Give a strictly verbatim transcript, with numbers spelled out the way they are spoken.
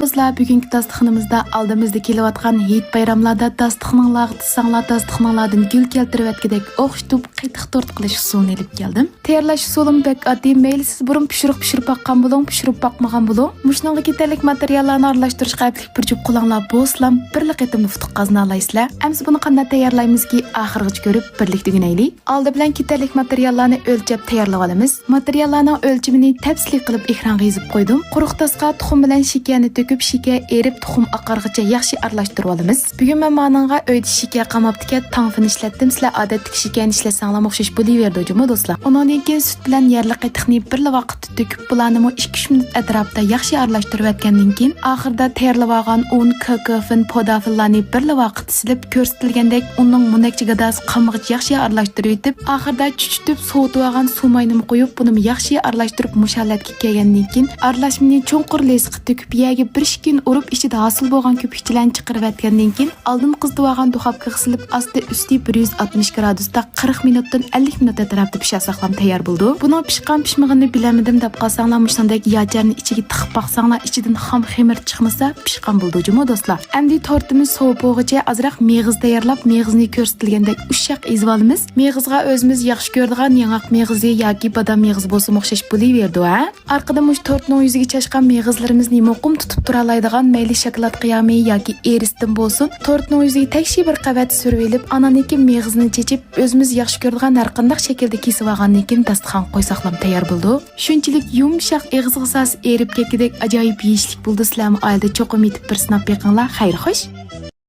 دوستلار، بۈگۈنكى داستىخىنىمىزدا ئالدىمىزدا كېلىۋاتقان ھېيت بايراملاردا داستىخىنىڭلارغا تىزساڭلار، داستىخىنىڭلاردىن گۈل كەلتۈرۈۋەتكۈدەك ئوخشىتىپ قېتىق تورت قىلىش ئۇسۇلىنى ئېلىپ كەلدىم. تەييارلاش ئۇسۇلىمۇ بەك ئاددىي. مەيلى سىز بۇرۇن پىشۇرۇق پىشۇرۇپ باققان بولۇڭ، پىشۇرۇپ باقمىغان بولۇڭ. مۇشۇنىڭغا كېتەرلىك ماتېرىياللارنى ئارىلاشتۇرۇشقا ئەپلىك بىر جۈپ قولۇڭلار بولسىلا، بىرلا قېتىمدا ئۇتۇق قازىنالايسىلەر. ئەمسە بۇنى قانداق تەييارلايمىزكى، ئاخىرغىچە كۆرۈپ بىرلىكتە ئۆگىنەيلى. ئالدى بىلەن كېتەرلىك ماتېرىياللارنى ئۆلچەپ تەييارلىۋالىمىز. ماتېرىياللارنىڭ ئۆلچىمىنى تەپسىلىي قىلىپ ئېكرانغا يېزىپ قويدۇم. قۇرۇق تاسقا تۇخۇم بىلەن شېكەرنى تۆكۈپ، شېكەر ئېرىپ، تۇخۇم ئاقارغىچە ياخشى ئارىلاشتۇرۇۋالىمىز. بۈگۈن مەن مانىڭغا ئۆيدە شېكەر قاماپتىكەن، تاڭفېن ئىشلەتتىم. سىلەر ئادەتتىكى شېكەرنى ئىشلەتسەڭلارمۇ ئوخشاش بولۇۋېرىدۇ جۇمۇ دوستلار. ئۇنىڭدىن كېيىن سۈت بىلەن يەرلىك قېتىقنى بىرلا ۋاقىتتا تۆكۈپ، بۇلارنىمۇ ئىككى ئۈچ مىنۇت ئەتراپىدا ياخشى ئارىلاشتۇرۇۋەتكەندىن كېيىن، ئاخىرىدا تەييارلىۋالغان ئۇن، كاكائوفېن، پودافېنلارنى بىرلا ۋاقىتتا سېلىپ، كۆرسىتىلگەندەك ئۇننىڭ مۇنەكچە گاداسى قالمىغۇچە ياخشى ئارىلاشتۇرۇۋېتىپ، ئاخىرىدا چۈچۈتۈپ سوۋۇتۇۋالغان سۇ ماينىمۇ قويۇپ، بۇنىمۇ ياخشى ئارىلاشتۇرۇپ مۇشۇ ھالەتكە كەلگەندىن كېيىن، ئارىلاشمىنى چوڭقۇر لېسىققا تۆكۈپ، يەرگە بىر ئىككى كۈن ئۇرۇپ، ئىچىدە ھاسىل بولغان كۆپۈكچىلەرنى چىقىرىۋەتكەندىن كېيىن، ئالدىن قىزىتىۋالغان دۇخاپكىغا سېلىپ، ئاستى ئۈستى بىر يۈز ئاتمىش گرادۇستا قىرىق مىنۇتتىن ئەللىك مىنۇت ئەتراپىدا پىشۇرساقلام تەييار بولىدۇ. بۇنىڭ پىشقان پىشمىغىنىنى بىلەلمىدىم دەپ قالساڭلار، مۇشۇندەك ياچارنى ئىچىگە تىقىپ باقساڭلار، ئىچىدىن خام خېمىر چىقمىسا، پىشقان بولىدۇ جۇمۇ دوستلار. ئەمدى تورتىمىز سوۋۇپ بولغۇچە ئازراق مېغىز تەييارلاپ، مېغىزنى كۆرسىتىلگەندەك ئۇششاق ئېزىۋالىمىز. مېغىزغا ئۆزىمىز ياخشى كۆرىدىغان ياڭاق مېغىزى ياكى بادام مېغىزى بولسىمۇ ئوخشاش بولۇۋېرىدۇ ھە. ئارقىدىن مۇشۇ تورتنىڭ يۈزىگە چاچقان مېغىزلىرىمىزنى مۇقىم تۇتۇپ تۇرالايدىغان مەيلى شاكىلات قىيامى ياكى ئېرىستىن بولسۇن، تورتنىڭ يۈزىگە تەكشى بىر قەۋەت سۈرۈۋېلىپ، ئاناندىن كېيىن مېغىزنى چېچىپ، ئۆزىمىز ياخشى كۆرىدىغان ھەر قانداق شەكىلدە كېسىۋالغاندىن كېيىن داستىخانغا قويساقلام تەييار بولىدۇ. شۇنچىلىك يۇمشاق، ئېغىزغا سالسا ئېرىپ كەتكۈدەك ئاجايىپ يېيىشلىك بولىدۇ. سىلەرمۇ ئائىلىدە چوقۇم يېتىپ بىر سىناپ بېقىڭلار. خەير خوش.